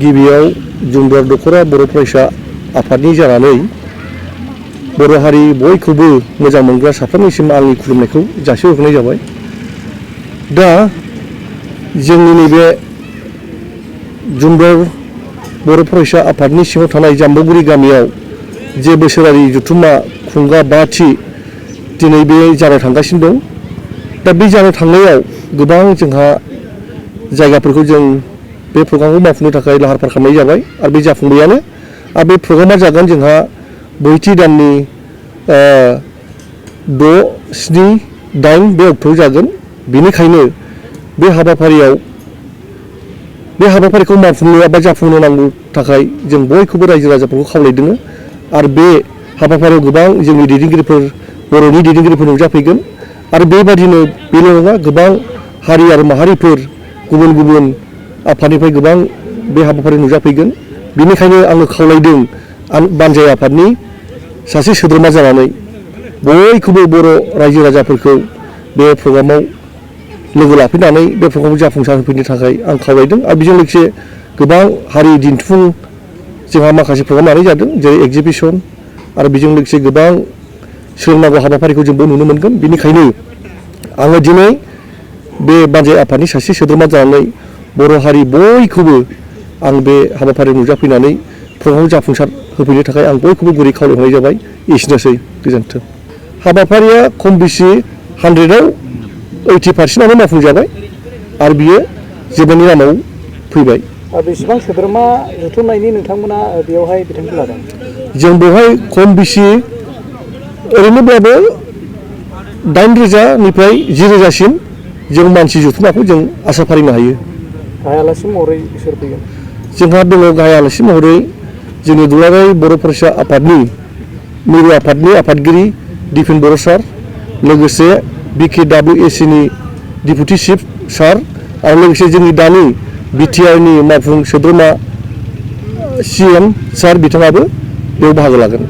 गिबियाव जुमदुवार दख'रा बर' फरायसा आफादनि जानानै बर' हारि बयखौबो मोजां मोनग्रा साफ्रोमनिसिम आंनि खुलुमनायखौ जासिहरनाय जाबाय। दा जोंनि नैबे जुमदुवार बर' फरायसा आफादनि सिङाव थानाय जाम्बुगुरि गामियाव जे बोसोरारि जथुम्मा खुंगा 5थि दिनै बे जानो थांगासिनो दं। दा बे जानो थांनायाव गोबां जोंहा जायगाफोरखौ जों बे प्रग्रामखौ मावफुंनो थाखाय लाहार फाहार खालामनाय जाबाय आरो बे जाफुंबायानो। आरो बे प्रग्रामा जागोन जोंहा बैथि दाननि 6, 7, 8 बे अक्ट'आव जागोन। बेनिखायनो बे हाबाफारिखौ मावफुंनो एबा जाफुंनो नांगौ थाखाय जों बयखौबो रायजो राजाफोरखौ खावलायदों। आरो बे हाबाफारियाव गोबां जोंनि दैदेनगिरिफोर बर'नि दैदेनगिरिफोर नुजाफैगोन आरो बेबादिनो बेल' नङा, गोबां हारि आरो माहारिफोर गुबुन गुबुन आफादनिफ्राय गोबां बे हाबाफारियाव नुजाफैगोन। बेनिखायनो आङो खावलायदों बानजाय आफादनि सासे सोद्रोमा जानानै बयखौबो बर' रायजो राजाफोरखौ बे प्रग्रामाव लोगो लाफैनानै बे प्रग्रामखौ जाफुंसार होफैनो थाखाय आं खावलायदों। आरो बेजों लोगोसे गोबां हारि दिन्थिफुं जोंहा माखासे प्रग्राम लानाय जादों, जेरै एक्जिबिसन आरो बेजों लोगोसे गोबां सोलोंनांगौ हाबाफारिखौ जोंबो नुनो मोनगोन। बेनिखायनो आङो दिनै बे बानजाय आफादनि सासे सोद्रोमा जानानै बर' हारि बयखौबो आं बे हाबाफारियाव नुजाफैनानै प्रग्रामखौ जाफुंसार होफैनो थाखाय आं बयखौबो गुरै खावलायहरनाय जाबाय। एसेनोसै, गोजोन्थों। हाबाफारिया खम बेसि 100आव 80% मावफुंजाबाय आरो बियो जोबनायनि लामायाव फैबाय। बेसेबां सोद्रोमा जुथुमनायनि नोंथांमोना बेवहाय बिथांखि लादों? जों बेवहाय खम बेसि ओरैनोब्लाबो 8,000निफ्राय 10,000सिम जों मानसि जुथुमाखौ जों आसा फारिनो हायो। गाहाय आलासि महरै सोर फैगोन? जोंहा दङ गाहाय आलासि महरै जोंनि दुलाराय बर' फरायसा आफादनि मिरु आफादनि आफादगिरि दिपेन बर' सार, लोगोसे BKWACनि डिपुटि चिफ सार आरो लोगोसे जोंनि दानि BTRनि मावफुं सोद्रोमा CM सार बिथाङाबो बेयाव बाहागो लागोन।